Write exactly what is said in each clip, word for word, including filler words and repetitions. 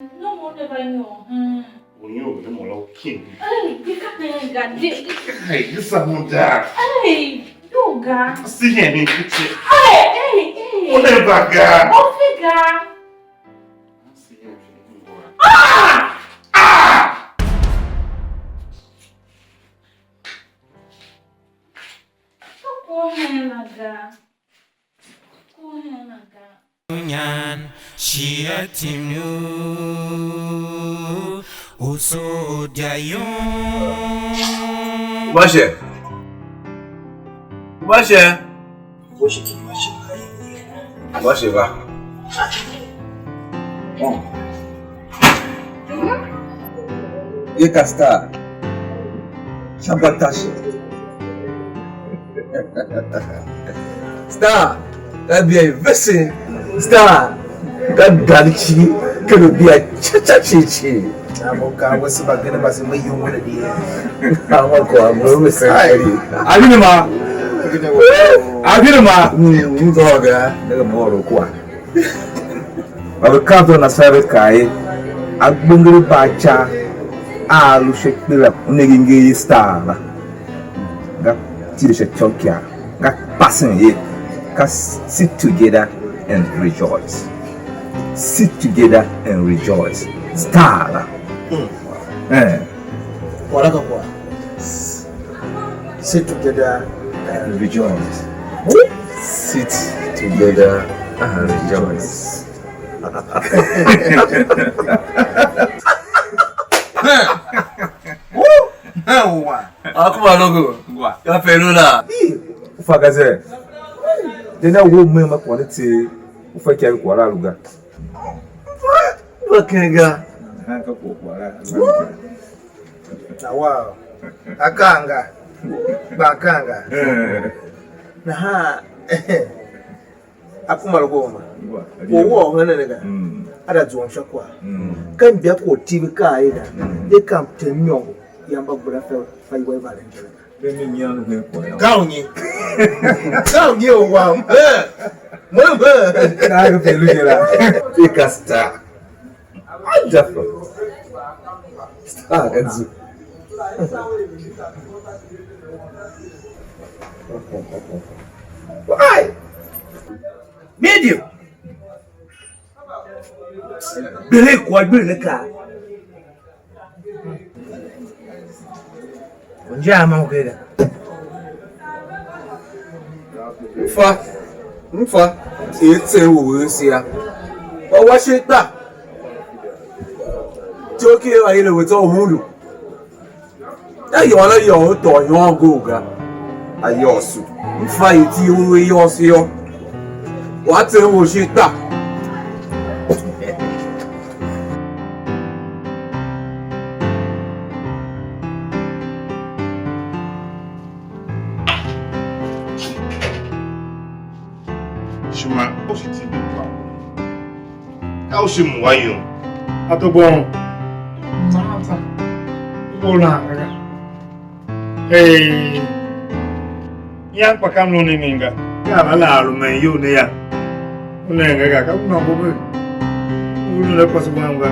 No mo ne va nyôr hen. U nyôr ne mo la u kin. Ei, di ka ne ga di. Hey, this is not that. Ei, yo ga. See here, me put it. Ei, ei, ei. Whatever, ga. Ofi ga. Ah! Ah! Ko hen la ga. Ko hen la ga. Nyan shi a tim u u soo dya yum. Umashe. Umashe. Umashe va. Ye ka star. Sha gba tashi. Star, ka bia i vese. Star, ka gari cii, ka lu bia cha cha cii cii. Amo ka we se bagene ba se me yungu ne die. Amo ko amo me se kari. Abine ma. Abine ma. Mm, mm, go ga. Daga mo ro kwa. Kpa ve kav zwa Nasaret kaa er, agbenger mba a ican a lu sha ikpela u nenge ngee i star la, nga tile sha ityôkyaa, nga pasen ye, ka sit together and rejoice. Sit together and rejoice. Star la. Mm. Eh. Kwagh la ka kwagh. Sit together and rejoice. Sit together and rejoice. Akuma logo. Ngwa. Ya pelo la. U fa ga ze. De na wo me ma kwani tse. U fa kya kwagh la lu ga. Wa ken ga. Ha ka ko kwagh la. Awa. Akanga. Ba akanga. Nahan. Akuma logo ma. Ngwa. Owo o henen ga. Mm. A da zuam sha kwagh. Mm. Ka imbia ko tivi ka a ina. Mm. De kam tem nyôngo. Yamba gbera fa fa iwa i varen. Ve mi nyian u hen kwagh yô. Ka u nyi? Ka u nyi u wam? Eh. Mo mo. Ka ve pelu je la. Ve ka star. Ai, Jaffa. Star, Enzo. Why? Medium. Bere kwa gbere ne ka. Onje ama ugeda. Mfa, mfa, e tsen u ese a. Wa wa shi ta. Toki e wa ile we to hundu. Ayôô la yôô u tôô ihôôn gou ga, ayôôso. M fa iti u ve yôôso yô, u a tser u shin ta. Shima u shi tindi kwagh. Ka u shi mu wa yum. Ato gbong. Tsô tsô. U bo u nan ga. Hey. Ian kpa kam lu ne mi ga. Ka va la lu men iyol ne ya. U ne ga ga, ka u nôngo ve. U lu ne kwase wam ga.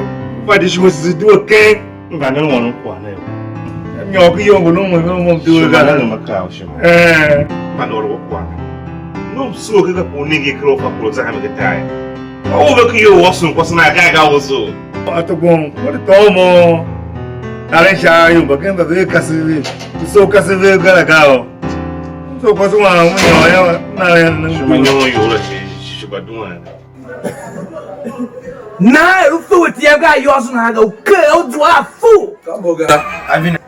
Fa di shi we sisi due keng. M vande ôron kwagh ne. Nyôr ki yongo no mo mo mo due ga. Shima na ma ka u shima. Eh. Vande ôron kwagh ne. Nom soo ke ka ku ne ngi kro fa ku za ha me ke tai. Ka u ve ki yo wa sun kwase na ga ga wo so. Ato gbong, mo de tôô mo. Taren sha ior mbagenev mba ve kase ve. So kase ve gara ga o. So kwase wam u nyôr yô, na eren ne. Shima nyôr ior la shi, shi, shi ba duan. Na er u fe we tiav ga yôôso nahan ga, u ker u zua a fu. Ka mo ga. Avina.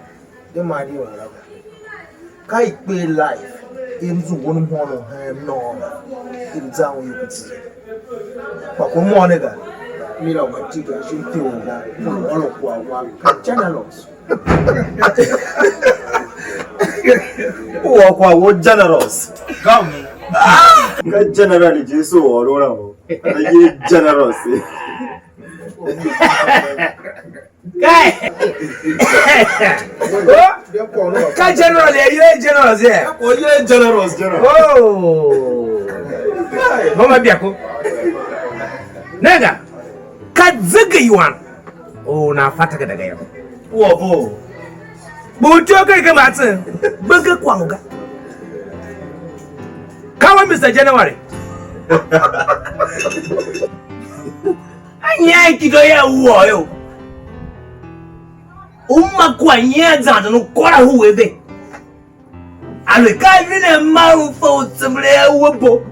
De ma di wala ga. Ka i kper life, i mzu won mhôônom hen nôô, i lu zan u ior ku tseegh. Kpa ko mô ne ga, mi la u ma tiki a shi m te u ga, u ôr kwagh wam, ka generous. U ôr kwagh wou generous. Ka u nyi? Ka general je so u ôr u la mo. Ana ye generous. Kai. Oh, ka general ye, ye generous ye. Ko ye generous, general. Oh. Mama biako. Nanga. Ka zege yuan. Or u nan fa takerada ga yô. U ôr bo. Gbe u ityough ken ikev mba tsen, gbe ken kwagh u ga. Ka we, Mister January. A nyi a ki do ya u ôr yo? U ma kwagh nyian zan zan u kôr a hue ve. A lu ka vine ma u fe u tsember a we bo,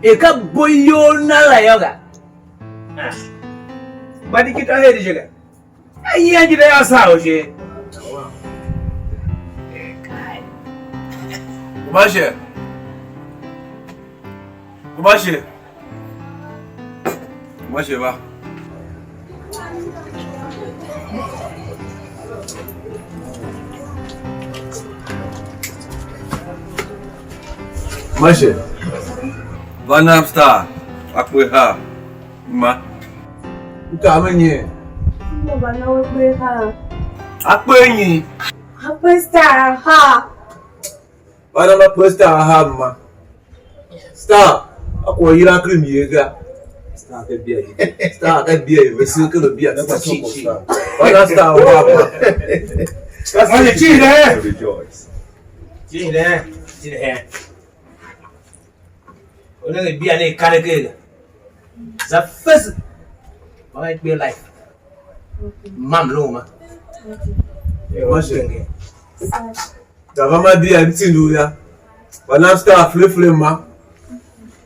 er ka bo iyol na la yô ga. Ah. Gba di kita her je ga. A nyi a jide yô, saa u je. Kumashe. Kumashe. Kumashe va. Kumashe. Va nam Star, a kpe ha. Ma. U kaa me nyi? Mo ba na we kpe ha. A kpe nyi? A kpe Star ha. Ba na ma kpe Star ha ma. Star, a kwagh yilan ken myer ga. Star ka bia ye. Star ka bia ye, ve se ken bia. That's a chi chi. Ba na Star wa ma. That's a chi ne. Rejoice. Chi ne. Chi ne. U nenge bia ne i kar ker ga. Za fese. Ma ngi kper life. Mam lu ma. Wa shenge. Da va ma bia m tindi u ya. Wa nam Star fle fle ma.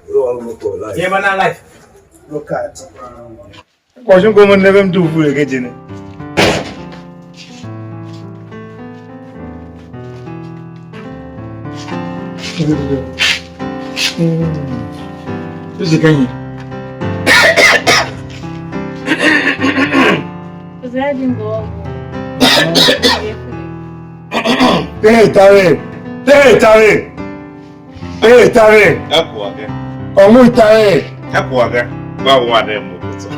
Lu ôr mo ko life. Ye ma na life. Look at. Kwagh u shi ngom a ne ve m dugh vule ga je ne. Tuzi ka nyi? Tuzi a di ngôôr. Te tare, te tare. Ee, tare. Ka kwagh ga. Kôngo i tare. Ka kwagh ga. Gba wan ne mo ko tsô.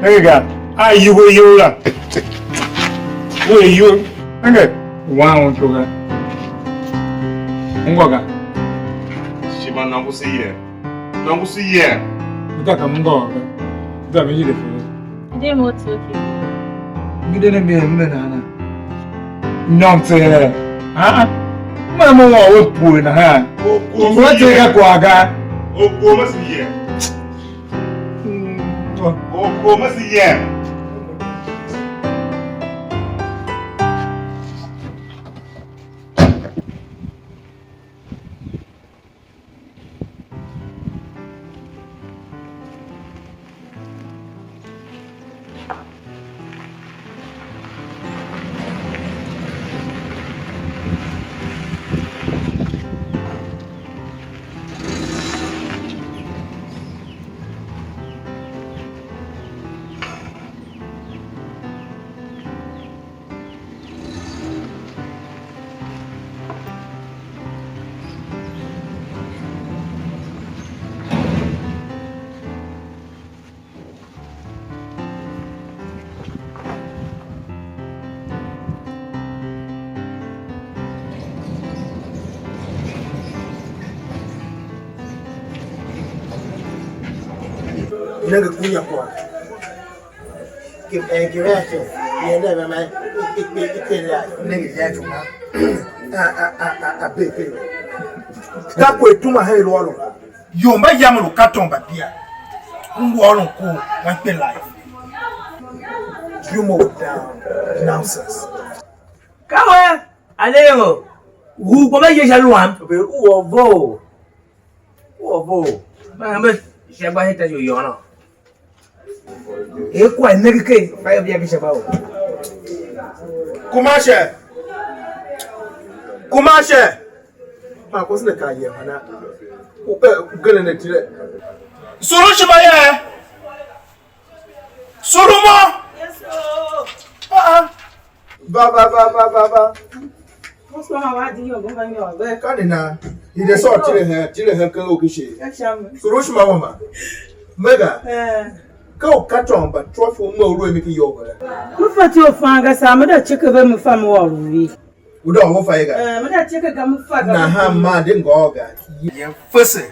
Nenge ga. A yuwe iyol la. We iyol. Nenge. Wan un iko ga. Ungwa ga. Shima nôngo se yem. Nôngo se yem. Nta ka m ngôôr ga. Za me yile fere. Ndi mo tsoki. Ngi de ne mi er m ne nana. Nyômtseegh. Aa, m er mo wan we pue nahan. Or kom se tse yem. Ka kwagh ga. Or kom se yem. Mm. Or kom se yem. Nenge kunya kwagh. Ki, eh, ki vea che, yende ve ma i, i, i, i, i, i, nenge ya chuma. A, a, a, a, a, be, be. Ka kwe tuma he lu ôron. Yom mba yamen u katon mba bia. U ngu ôron ku wan kpe life. You more down. Nonsense. Ka we, a ne yo. Wu goma ye sha luam. Be u ovo. U ovo. Ma me sha gba heta yo yono. E kwa nege ke, fa yo bia ke shaba o. Kumashe. Kumashe. Ma ko sine ka ye mana. U, eh, u gele ne tire. Suru shima ye. Suru mo. Yes, sir. Ah, ah. Va, va, va, va, va, va. Mo so ma wa di yo, mo ma nyo, ve. Ka ni na. I de so tire hen, tire hen ken u kishi. Ka sham. Suru shima wa ma. Mega. Eh. Ka u katon mba trophy u me u lu a mi ki iyol ga la. Me fatyô u fan ga, sa me da check ve, me fa me ôr u vi. U da ôr fa ye ga? Eh, me da check ga, me fa ga. Nahan ma de ngôôr ga. Ye fese,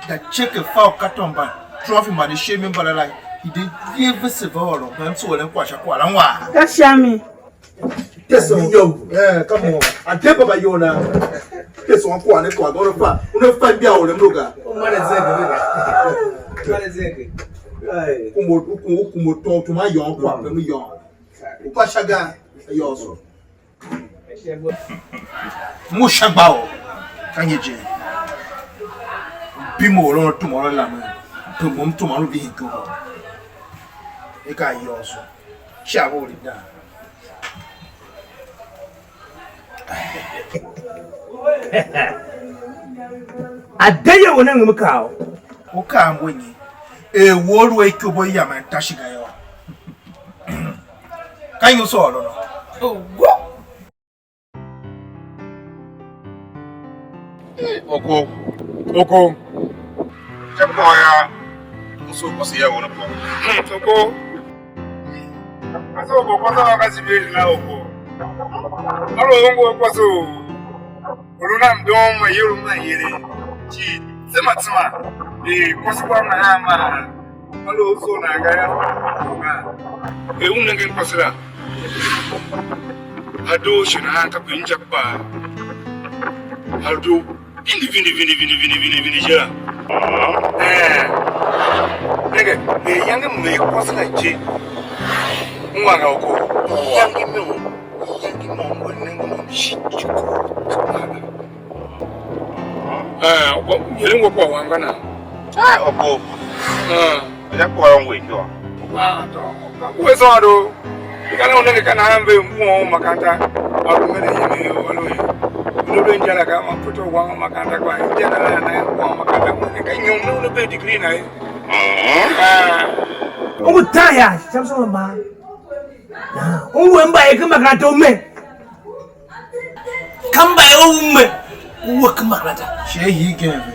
da check fa u katon mba trophy mba de shemi mbala la. De vie vese va ôron, man tsoeren kwagh sha kwagh la wan. Ka sha mi. Tesa u yo. Eh, come on. A de baba yo na. Tesa u kwagh ne kwagh, una fa, una fa mbia u le mruga. U mane zege, mane zege. Ai. Kumo, kumo, kumo to, tuma yo kwagh, pe mu yo. U pa sha ga, yo so. Mo sha gba u, ka nyi je? Bi mo ôron tumor la me, pe mo m tuma lu vihin kohol. E ka yôôso. Sha vo u li dan. A de ye u ne ngum kaa u. U kaa mbo nyi? Er wo lu a ikobo yamen tashi ga yô. Ka nyi u sôr u nô? Ogo. Ogo. Ogo. Sha kwagh ya, u soo kwase ya won kwagh. Ogo. Ase ogo kwase wa ka sivir na ogo. Alo ongo kwase u. U lu nan doo ma iyol ma yere. Cii tsema tsema. Eh, kwase wam nahan ma. Alo, u soo nan ga yô. E u nengen kwase la. A doo shi nahan kape inja kpaa. A doo vindi, vindi, vindi, vindi, vindi, vindi, vindi je la. Eh. Nenge, er iyange m er kwase la je. Ungwa nga u ko. Iyange m er, iyange m er, m er nengen u shi. Eh, wa-, yeren we kwagh wam ga nan? Ah, obo. Ah. Ya kwagh wam we ityô. Ah, to. Ka we sôndo. Ka na u nenge ka nahan ve mbuon u makanta. A lu mene yem yo, a lu ye. Lu lu inja la ga, ma puto wam u makanta kwa. Inja la na na wam u makanta. Ka nyom ne u ne be degree na ye. Ah. U ngu tan ya, sha mso ma. Ah, u ngu mba ye ke makanta u me. Ka mba ye u me, u we ke makaranta. Shi a hii gen ve.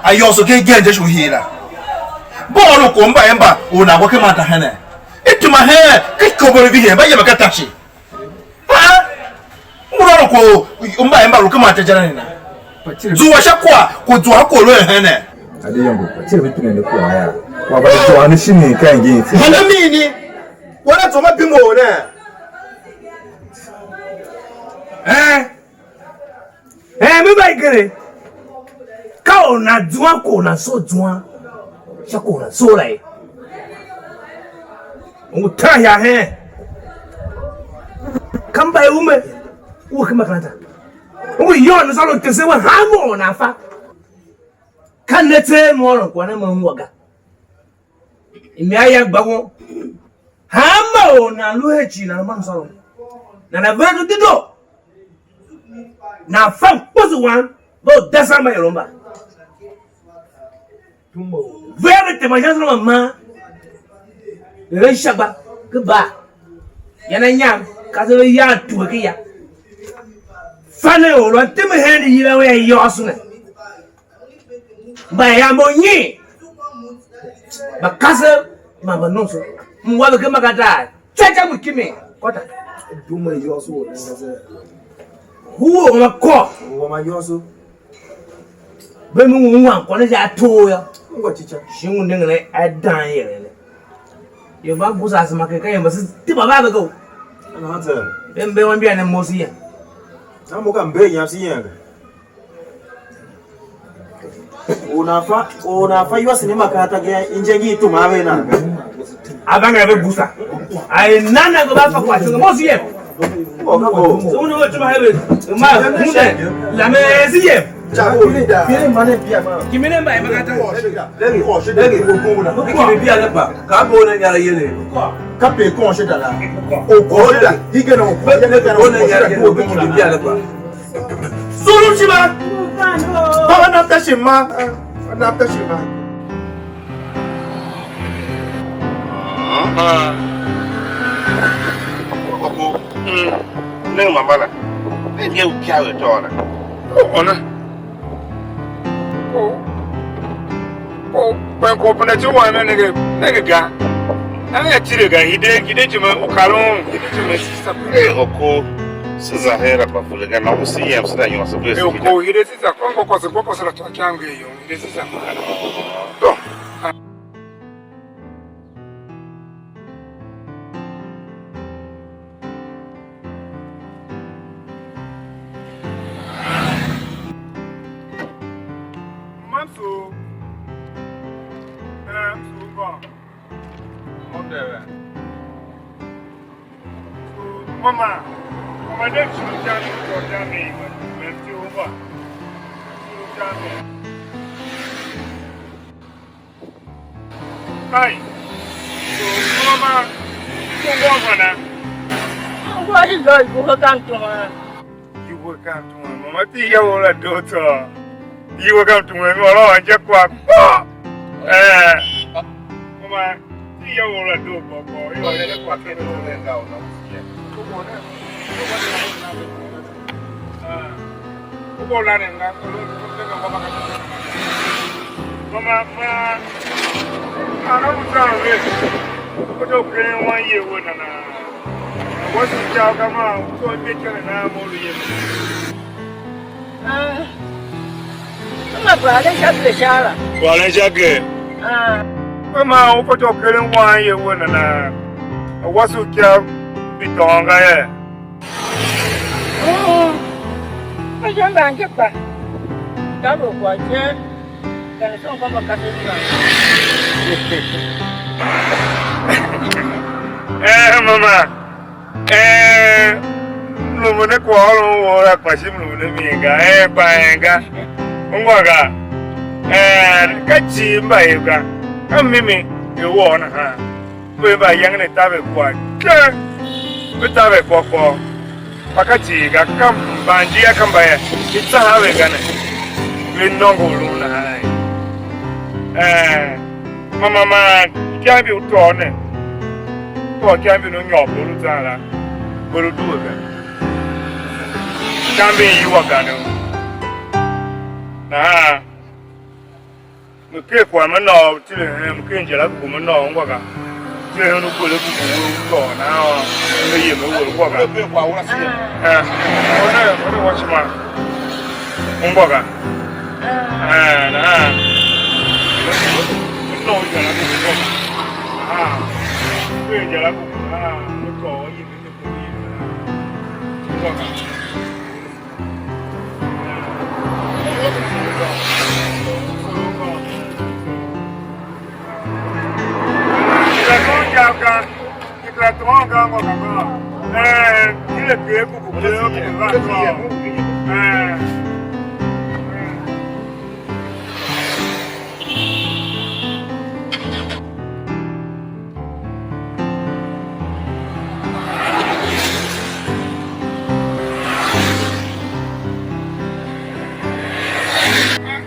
A yôôso ken gen je shi u hii la. Bo ôron kwagh mba ye mba u nan wa ken makaranta hene? I tuma hen, ka ikobo i vihin, mba yem ka tashi. Ha? U ôron kwagh u mba ye mba lu ken makaranta je la ne na? Zua sha kwagh, ku zua ha kwagh lu hene? Ade yongo, kpa cire ve pine ne kwagh ya. Kwagh va zua ne shinii ka ngin tse. Hana mini? Wala zua ma bimo ne? Eh? Eh, me va i gere. Ka or nan zuan kwagh u nan soo zuan sha kwagh u nan soo la ye. U ngu tan ya hen. Ka mba i ume, u ken makaranta. U ngu yôôn u sha lu tesen we hanmô u nan fa. Ka ne tseegh m ôron kwagh ne me ungwa ga. Imia ya gba won. Hanma or nan lu hen cii nan lu mban msôrom. Nana ver dedoo. Nan fa mkposo wam, ve u dasan mba ior mba. Ve ve tema sha sôrom a ma. Ve ve sha gba, ke ba. Yan a nyam, ka se ve ya tue ke ya. Fa ne or a teme hen di yila we ya yôôso ne. Mba ya mo nyi? Mba kasev man mba nomso. M wa ve ken makaranta a ca ca ngu kimi. Kôta. Dum er yôôso u nenge se. Hu u ma kô. U ma yôôso. Ve mi ngu wan kô ne sha a too yô. Ngwa cica. Shi ngu nenge ne a dan yere ne. Yô, va gusa asema ken ka yô, mbase tiba va ve go. Ana tse. Ve mbe wan bia ne mo si ya. Na mo ka mbe yam si yenge. Una fa, una fa iwase ne makaranta ga inja ngi tuma ave na. Ava nga ve gusa. Ai nana go ba fa kwa chunga mo si yem. Oga bo. So uno we tuma hebe. Ma munde. La me si yem. Cha o lida. Kile mane bia ma. Kimine mba e makaranta. Legi, legi. Kile bia le pa. Ka bo na nyara yele. Ka pe kon shida la. O ko shida. Hige no. Bo na nyara yele. Kile bia le pa. Suru shi ma. Baba na tashi ma. Na tashi ma. Oku. Mm. Ne mama la. Ne nge u kya we to na. Ona. Ko. Ko. Kwen ko puna ti wa me nenge, nenge ga. Na ya tire ga hide, hide ti me u kalon, hide ti me sisa. Eh, oku. Siza hera pa fule ga na u si yem sida nyo se be. Eh, oku hide sisa, ko ko ko se ko ko se la ta kyange yo. This is a man. To. Mama, mama, de tsughul jam i kwagh jam i me, me ti u va. Tsughul jam i. Ai, mama, ku ngô hana? Ngô i lo iwuhe ka mtuhwan. Iwuhe ka mtuhwan, mama, ti ya u la doo tsô. Iwuhe ka mtuhwan, mi ôron inja kwagh kpo. Eh, mama, ti ya u la doo kpo kpo, i ôron inja kwagh ken doo ne nga u na u ye. Ah, u bo la ne nga, u lu, u lu ne nga, mama, ma, ana u zan ve, u do keren wan ye we nana. What's the job? Come on, go and make sure that I'm all here. Ah, kama kwale sha biashara. Kwale sha ge. Ah. Kama u fatyô u keren wan ye we nana. What's the job? Bitônga ye. Mm. Ka sha mbanje kpa. Ka lu kwagh je. Kan son kwamba kasev kpa. Eh, mama. Eh, mlumun ne kwaghôron wou la kpa shi mlumun ne mi ga, eh, kpa en ga. Ungwa ga. Eh, ka cii mba ye ga. Ka mimi ye woo nahan. Ve mba yange ne taver kwagh keng, ve taver kwagh kwagh. Kpa ka cii ga, ka mbanjia ka mba ya, i tsaha ve ga ne, ve nôngo u lun nahan ye. Eh, mama man, ikyambi u tôô ne, tôô ikyambi u nyôr bo lu zan la, bo lu due ga. Ikyambi i yua ga ne. Nahan, me ker kwagh me nôô, tile hen, me ker injila gugu me nôô ungwa ga. Tile hen u gbele gugu we u tôô nahan, me yem me we ungwa ga. Eh, one, one watchman. Ungwa ga. Eh, nahan. Nôô injila gugu ungwa ga. Ah, ker injila gugu, ah, me tôô, yem me tôô, yem me. Ungwa ga.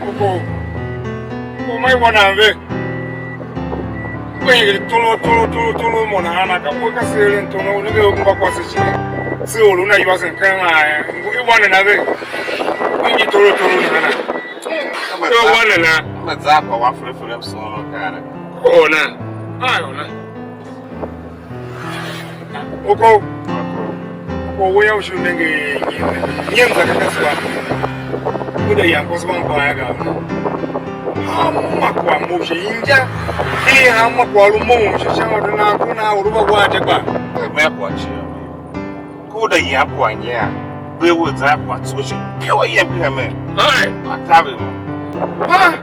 Oko, uma i wa nan ve? Ve hingir toro, toro, toro, toro mo nahan, ka we ka se eren toro, u nenge u ngwa kwase shi. Se or una iwasen ken a, ngu i wa nena ve? Ve hingir toro, toro nahan. Ve wa nena? Me za kwa wa fere fere msono kare. Ona. Ai, ona. Oko, oko, we ya u shi u nenge nyi? Nyem za ka kasua. U de yam kwase wam kwagh ya ga. Hanma kwagh mo u shi inja. Ee, hanma kwagh lu mo u shi sha u na ku na u lu va wa je kpa. Me kwagh ci. Ku da yam kwagh nyian, ve we zan kwagh tso shi, ke we yem ken hemen. Hai! A taver mo. Ha!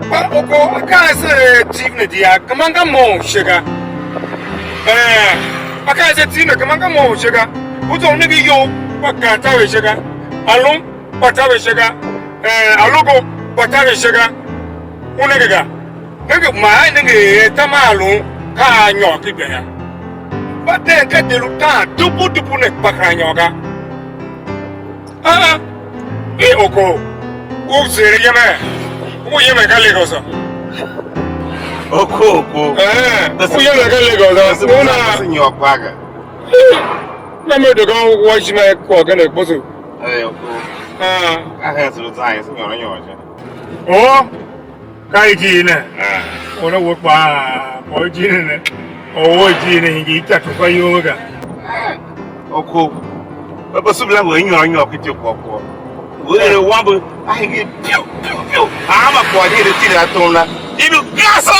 Kpa oko, akaa ase er Tiv ne dia, gema nga mo u ishe ga. Eh, akaa ase Tiv ne gema nga mo u ishe ga. U za u nenge iyol, kpa kaa taver ishe ga. Alum, kpa taver ishe ga. Eh, alogo, kpa taver ishe ga. U nenge ga. Nenge, maa nenge er tam a lun ka a nyôr ki igbenda. Mba den ka de lu taan dubu dubu ne kpa kera nyôr ga. Aa, i oko, u zere yemen, u yemen ka Lagos a? Oko, oko. Eh, u yemen ka Lagos a? Una. Nyôr kpa ga. Na me de kan wa ishima kwagh ken a kposo. Eh, oko. Ah. Ka hen se lu zan, se nyôr nyôr je. Oh. Ka ijir ne? Ah. Or a we kpaa, kwagh u ijir ne. Or a we ijir ne, hingir ityato kwa iyol ga. Oko, kpa kpa subila we nyôr nyôr ki ityo kwagh kwagh. We er wambe, a hingir piu, piu, piu. A ma kwagh di de tile atom na. Ibi gasa!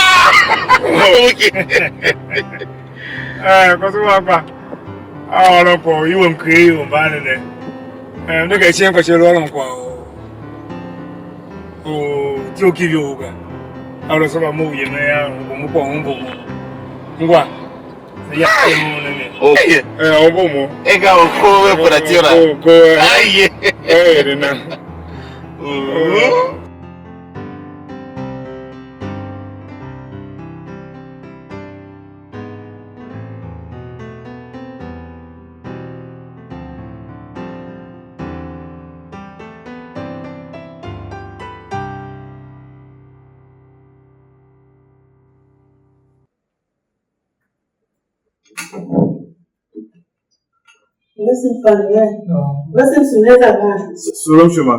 Eh, kwa se wa kpa. A ôron kwagh u iwem ker ior mban ne ne. Eh, ne ka icen kpa che lu ôron kwagh u u ityough ki ivor ga. A lu sôr a mo u yemen a u mo kwagh u mbum. Ngwa. Ya, ya, ya, ya. Okay. Eh, ongo mo. Ega oko we kuna tira. Oko, oko, eh. Aye. Eh, ere na. Mm. Wesin fange. Wesin suneza ma. Sulum shuma.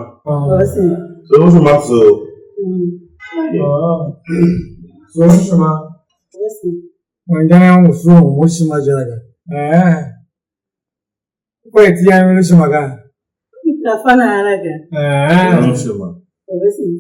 Wesin. Sulum shuma so. Mm. Sulum shuma. Wesin. Wanjana yangu sulum shuma jaga. Eh. Kwa iti yangu shuma ga. Nafana haraga. Eh. Sulum shuma. Wesin.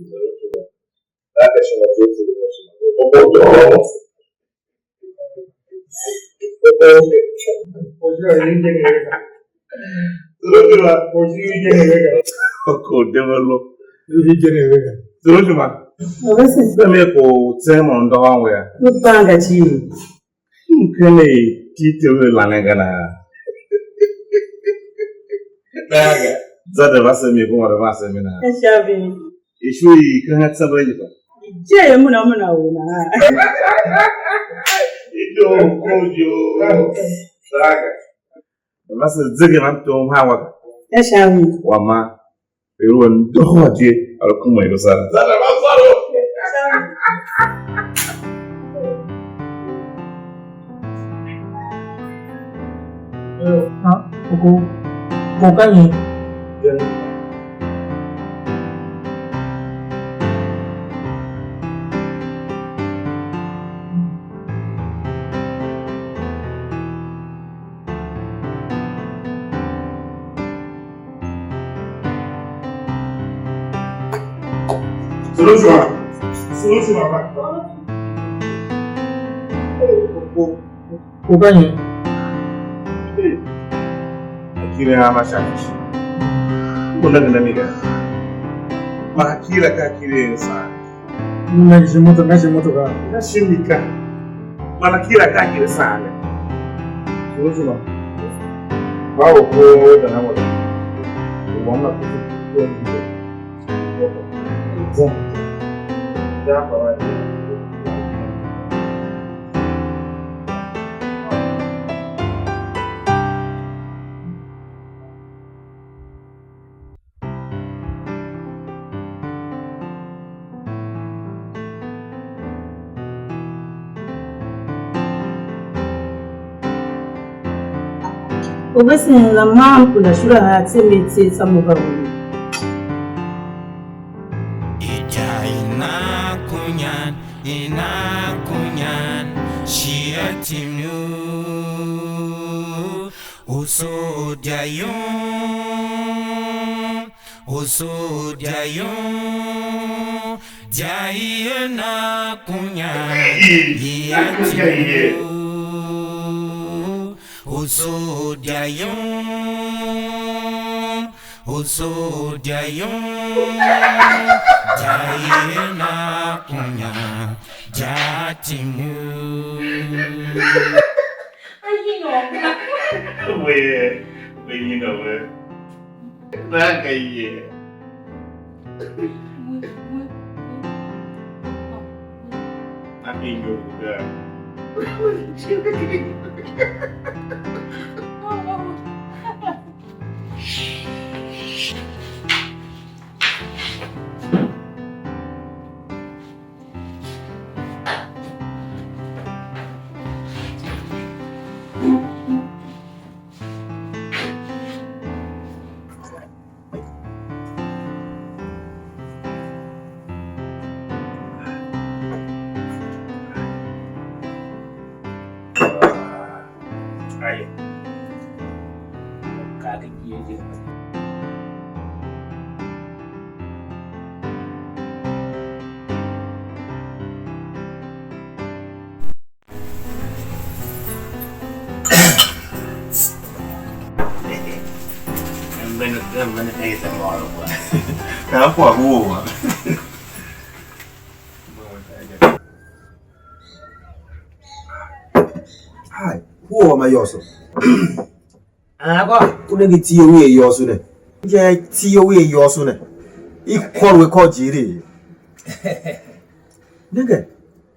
Sema ko tsema ndôghôô ya. Mkene tite ve lanen ga na. Za de va se mi ko va se mi na. Ishu i ka ha tsa ba yi ba. Je ye muna muna u na. Ido ko jo. Saga. Va se zege na tom ha wa. Wa ma. Iru ndôghôô je, a lu kuma i lu sara. Za da va sara. Ha, uko, ko ka nyi? Solution. Solution, papa. Ko ka nyi? Akira ya ma sha kishi. Ko na gana mi ga. Ma akira ka akira ya sa. Una shi moto, nga shi moto ka. Nga shi mi ka. Ma na kira ka kira sa ne. Sunu sunu. Ba o ko da na wala. Wa na ku ku. Za. Za ba wa. U vesen la mam kunda shula ha tse me tse tsô mo va wen. Ija i na kunyan, i na kunyan, shi a tim u. Usu dya yum, usu dya yum, dya i na kunya, i a timu. Usu dya yum, usu dya yum, dya i na kunya, dya timu. Wee, wee, you know what? Naka ye. Naka inyo kuda. Aye. Ka ke kie je. Mbene, mbene A S M R kwa. Ka kwa huo. Ai, who am I also? Ah, go. Ku nenge iti you ye yôôso ne. Nje iti you ye yôôso ne. I kôr we kôr jiri. Nenge,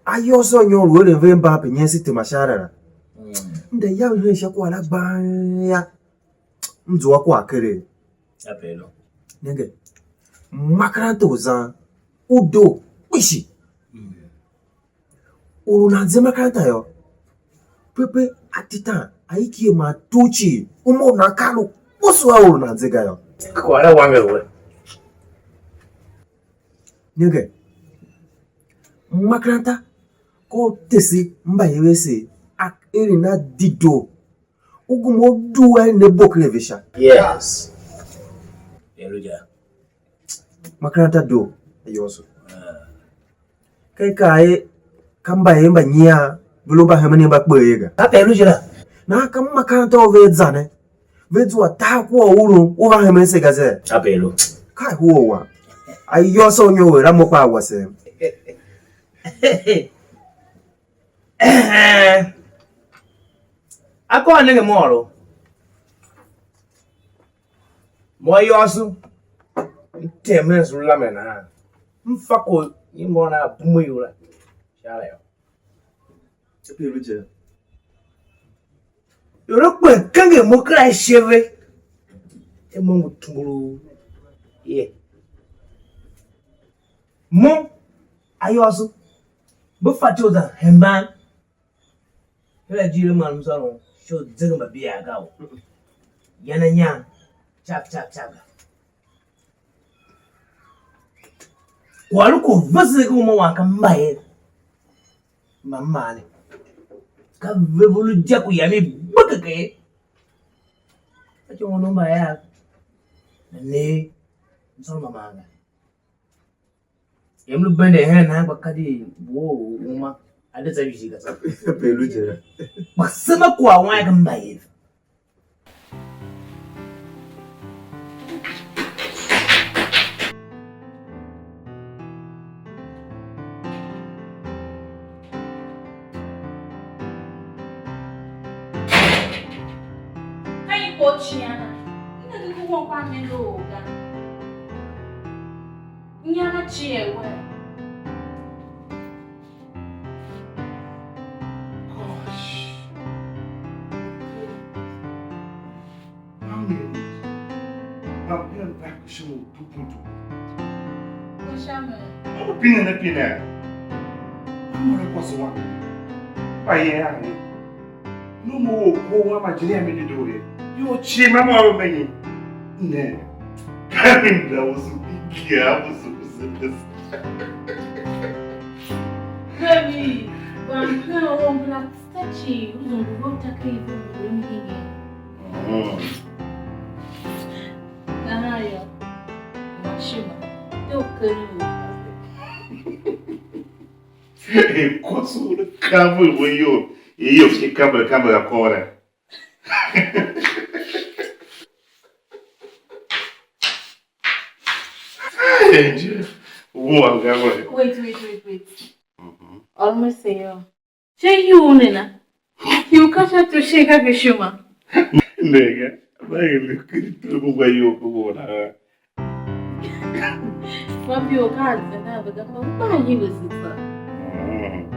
ayôôso a nyon lu eren ve mba pe nyen se tema sha ara la. Mm. M de ya u hen sha kwagh la gbang ya. M zua kwagh keregh. Apelo. Nenge, makaranta u zan u doo kpishi. Mm. Or u nan ze makaranta yô, pepe a titan a ikie man tugh cii, uma u nan ka lu kposo a or u nan ze ga yô. Kwagh la wanger we. Nenge, makaranta ka u tese mbayev ase a eren a dedoo. U gema u due a ne bo ken a ve sha. Yes. Elijah. Makaranta doo, ayôôso. Ah. Ka i kaa er, ka mbayev mba nyian, ve lu mba hemen mba kpe ye ga. Ka pe lu je la. Nahan ka makaranta u ve za ne, ve zua tahav kua u urun, u va hemen se ga zee? Ka pe lu. Ka i hua wa. Ayôôso u nyower a mo kpa a wasem. Akôr nenge môôr. Mo ayôôso, m tem hen sule la mer nahan. M fa ko nyi mo na bume ior la. Sha la yô. Tepe lu je. Ior a kpen kenge mo kera ishe ve. E mo ngu tunguru. Ye. Mo ayôôso. Mbe fatyô u za hemban. Her a jile man msôron sha u zege mbabiav ga u yan anyam cav cav cav ga. Kwagh lu ku vese ken uma wam ka mbayev mba m maa ne. Ka ve ve lu je ku yam i gbe keke. Ka ityô u mbayev ne msôron ma maa ga. Yam lu bende hen nahan gba ka di wo u uma a de za vijir ga tsô. Pe lu je. Kpa sema kwagh wan ga mbayev. Ka nyi kpa u cian a? M nenge ku won kpa m nenge or ga. Nyian a cie wer. Gosh. How many? Now, you know, back to show. Tupuntu. Kwasha me. Mama pine ne pine. Mama ne kwase wa. Kpa ye a ne. No mo wo ko wa ma jini a mi di do ye. Yo chi mama wa me ni. Ne. Kamin da wasu igiya wasu kusa. Baby, ban kan o black statue, uzun bu ta kai bu bu mi. Mm. Nahan yô, Mashima, de u keren u. E kwase u ne kav ve iyol, iyol shi kamera, kamera kôr ne. Angel, wua ga we. Wait, wait, wait, wait. Mm-hmm. Almost a year. Sha iyol ne na? Ior ka sha tso shin ka Bishima? Nega, ba er lu kiri tule mo gwa iyol ko mo na. Fabio ka a zenda a vega pa u kpa nyi ve se tsa. Mm.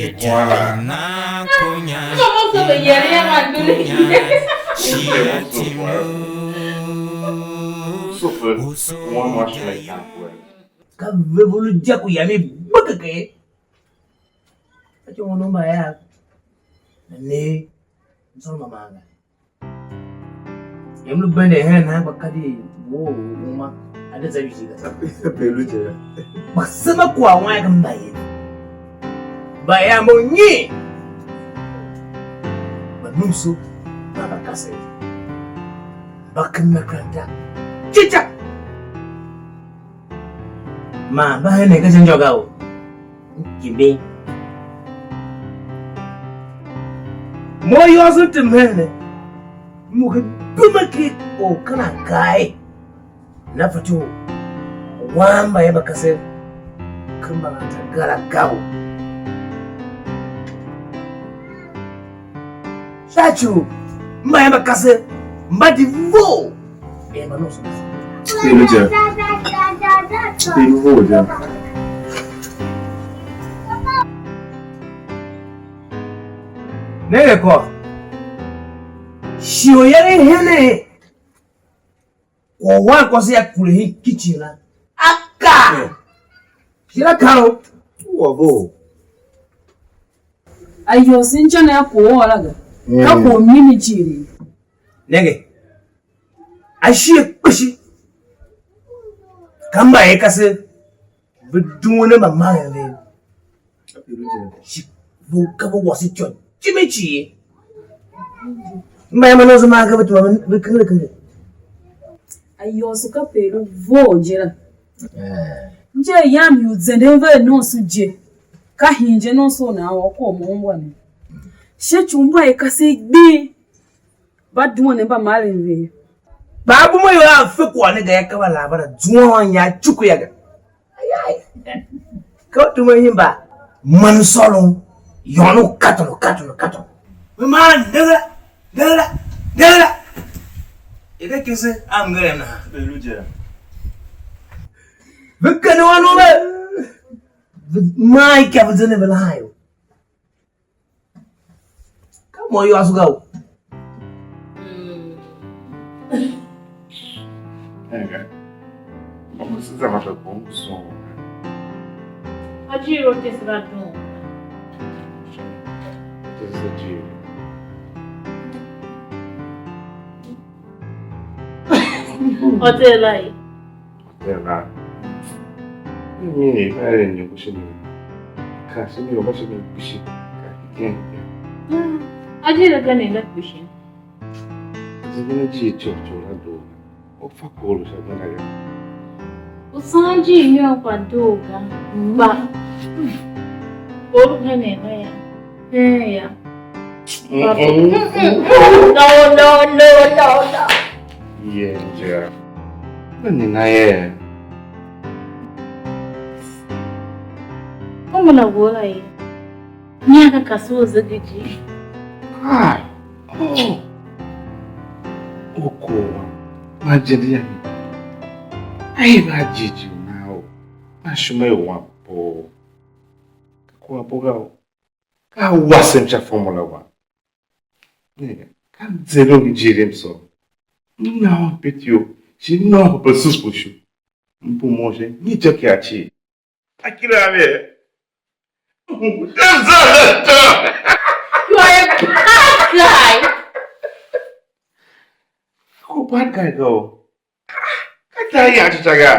Itana kunya, Sasa veyere ya mandule. Kunya, shia timu. Super. One more shot. Ka ve vulu je ku yam i gbekeke. Ka cho uno mba ya. Ne. Nsoro mamanga. Yam lu bende hen nan gba kadi wo uma a de za vijinga. Pe lu je. Kpa sema kwagh wan ka mbayev. Mbayev mbo nyi? Mbanumso man mbakasev. Mba ken makeranta. Cica. Man mba henen ka sha injô ga o. Kimbin. Mo yôôso m tem hen ne. M ngu duma ki or ken agai, na fatyô u wan mbayev mba kasev ken mbagarata gara gao. Sha ci u mbayev mba kasev mba di vough er mba nomso. Pelu je. Pelu vough je. Nenge kwagh. Shi u yange henen, kwagh u wankwase ya kure hen kicin la, a kaa. Shi la kaa u, u wô vough. Ayol se inja ne a kwagh la ga. Ka kwagh mimi jighilii. Nenge. Ashighe kpishi. Ka mbayev kasev ve duen a mbamaren vev. Shi ve ka ve wase ityô jime cii. Mbayev mba nomso maa ka ve tuma ve kenger kenger. Ayôôso kape i lu vough je la. Je yam iu zenden ve a nomso je. Ka hin je nomso u nan ôr kwagh mo ungwa ne. Sha ci u mbayev kasev gbii. Mba duen ne mbamaren ve. Kpa a buma ior a fe kwagh ne ga yô, ka va lar va za zuan inya cuku ya ga. Ayai. Ka u tuma himba man sôron yôôn u katon, u katon, u katon. Ve maa nengera, nengera, nengera. I̱ ka kese a mngerem nahan. Ve kende wan u ve, ve maa ikyav zende ve lahan ior. Ka mo yô, asuga u. Enga. Vamos se zama da bom som. Ajiir u tese va dun. Tese ajiir. Hotel la ye. Hotel la. Mimi, va er iniongo shin mi. Ka shin mi, va shin mi kpishi. Ka kiken. Ajiir ka ne nga kpishi. Zingine ji cho cho la do. U fa kor u sha gbenda ga. U san ji nyôr kpa doo ga. Kpa kor u henen a ya. Heen ya. No, no, no, no, no. Ye, nja. Mimi na ye. Como na vola ye? Nyi a ka kase u zege ijir? Kai! Oh! U kor wam, man jende yam i, a i va a jighjigh u nan ou, man ishima i wam kpoo. Ka kwaghbo ga o, ka a wasem sha fomula wam. Nenge, ka m zeren u jighjigh mso. M na un peti u, shi m na un pepe susupushu. M bum un sha nyi ityôkyaa cii. Akira a ve. You are a bad guy. Ko bad guy ga o. Ka ta ya chicha ga.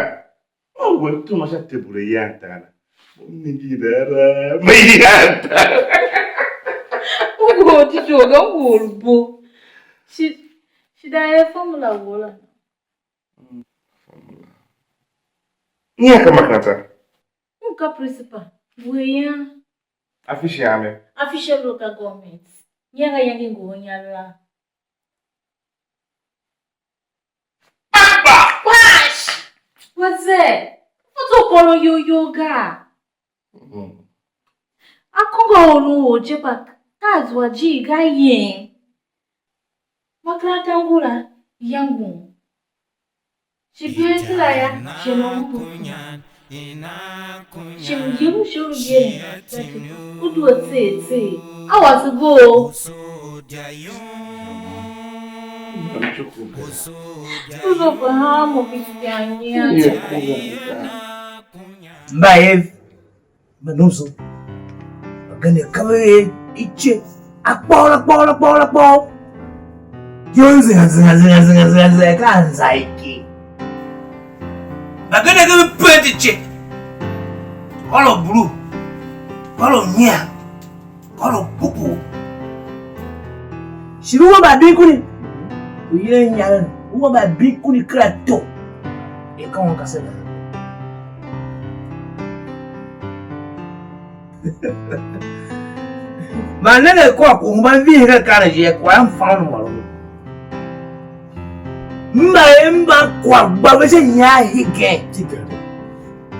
O we tuma sha tebule ya ta na. Mo ni di da ra. Me ya ta. U ngu oti shoga, u ngu bo. Shi, shi da e fomula wola. Fomula. Nyi a ka makaranta? U ka principal. Ngu a yan. Official a me? Official local government. Nyi a ka yange ngu a yan la? Papa! Kwash! What's that? What's up, Kolo Yo Yo ga? Mm. Akongo a or u or je kpa ka a zua ijir ga yen. Makaranta ngula ya ngun. Shi been kila ya, shi na un bu. Shi mjir u shi u yen, u due tser tser. A wase bo. U zo fa ha mo ki kyan ya. Mba ev. Mba nomso, mbagenev ka ve er ice akpôghôr, akpôghôr, akpôghôr, akpôghôr. Yô, nzinga, nzinga, nzinga, nzinga, nzinga, nzinga, ka a nza ike. Mbagenev ka ve penti ice, kôr u bulu, kôr u nyian, kôr u pupuu. Shi lu wamba abin kuni, u yilan inyaregh, u wamba abin kuni kera to, er ka un kase nahan. Man nenge, kwagh ku hemban vihin ka karen je, kwagh yam fa un ôron. Mba er mba kwagh gba ve sha ian hegen.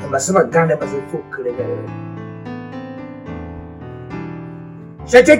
Mbase mba gande mbase fo kere ve. Sha ityô